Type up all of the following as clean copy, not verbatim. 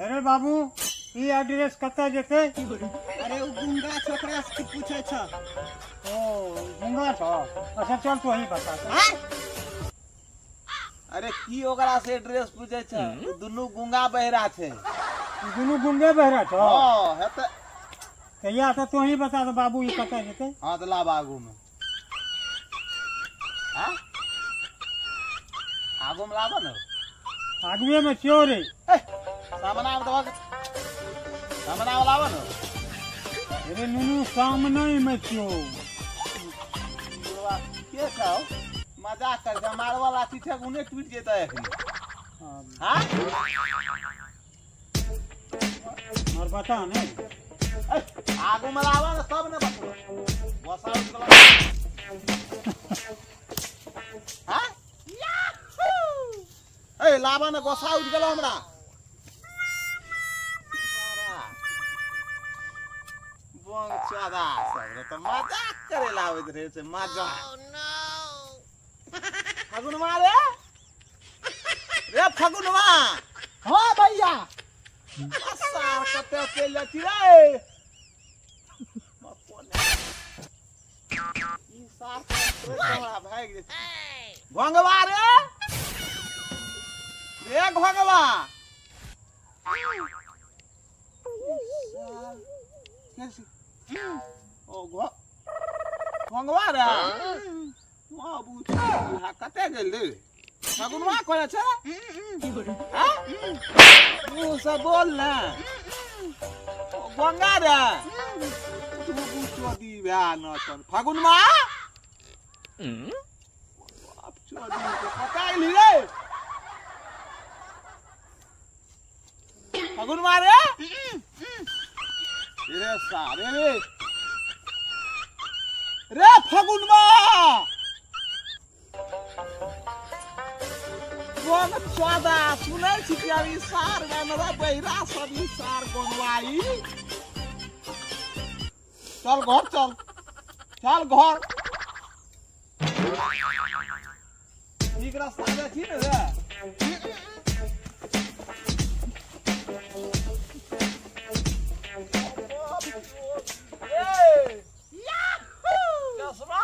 अरे बाबू ई एड्रेस कतऽ जेतै? अरे ओ गुंगा छोकरा से पूछै छ। ओ गुंगा छ? अच्छा चल तू ही बता। अरे की ओकरा से एड्रेस पूछै छ? दुनू गुंगा बहरा छै। दुनू गुंगे बहरा छ? हां है त कहिया त तू ही बता दे बाबू ई कतऽ जेतै। हां त लाब आगू में। हां आगू में लाब न। आगुए में छियो रे। सामना में दबा, सामना में लाब न। अरे नुनू सामने में छियो। के छौ मजाक कर छै, मारवा लाठी छै उने टूट जेतै एखनी। हां और बता ने। आगू में लाब न तब ने बतबो। बसा उठ गेल। हां ए लाबा न गोसा उठ गेल हमरा। बंग चोदा सब रे त मजाक करे लाबैत रहे छै मजाक। फगुनवा रे, रे फगुनवा। हां भैया। सार कते चलि जाइ छी रे। ई सार हमरा भागि जेतै। भंगवा रे, रे भंगवा। ओ भंगवा रे बाबू कते गेल रे? फगुनवा कोना छै? मुँह से बोल ना। गंगा रे तू चोदी भए न तन फगुनवा। बाप चोदी कतऽ गेली रे फगुनवा रे? रे सारे रे रे फगुनवा चौदा सुनै छी कि ई सार बनवा बहिरा सब ई सार बनवाई। चल घर चल, चल घर। ठीक रास्ता जाइ छी ने रे? चश्मा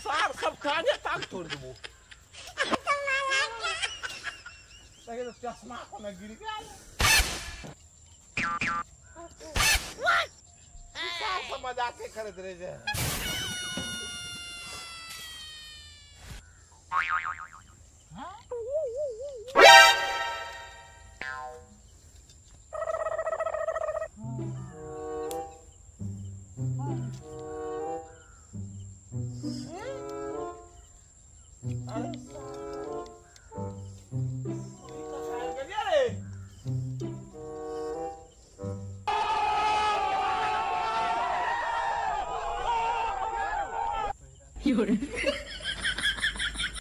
सार सब काने ताक तोड़ देबो। चश्मा कोना गिर गेल। सार सब मजाके करैत रहे छै। 有人。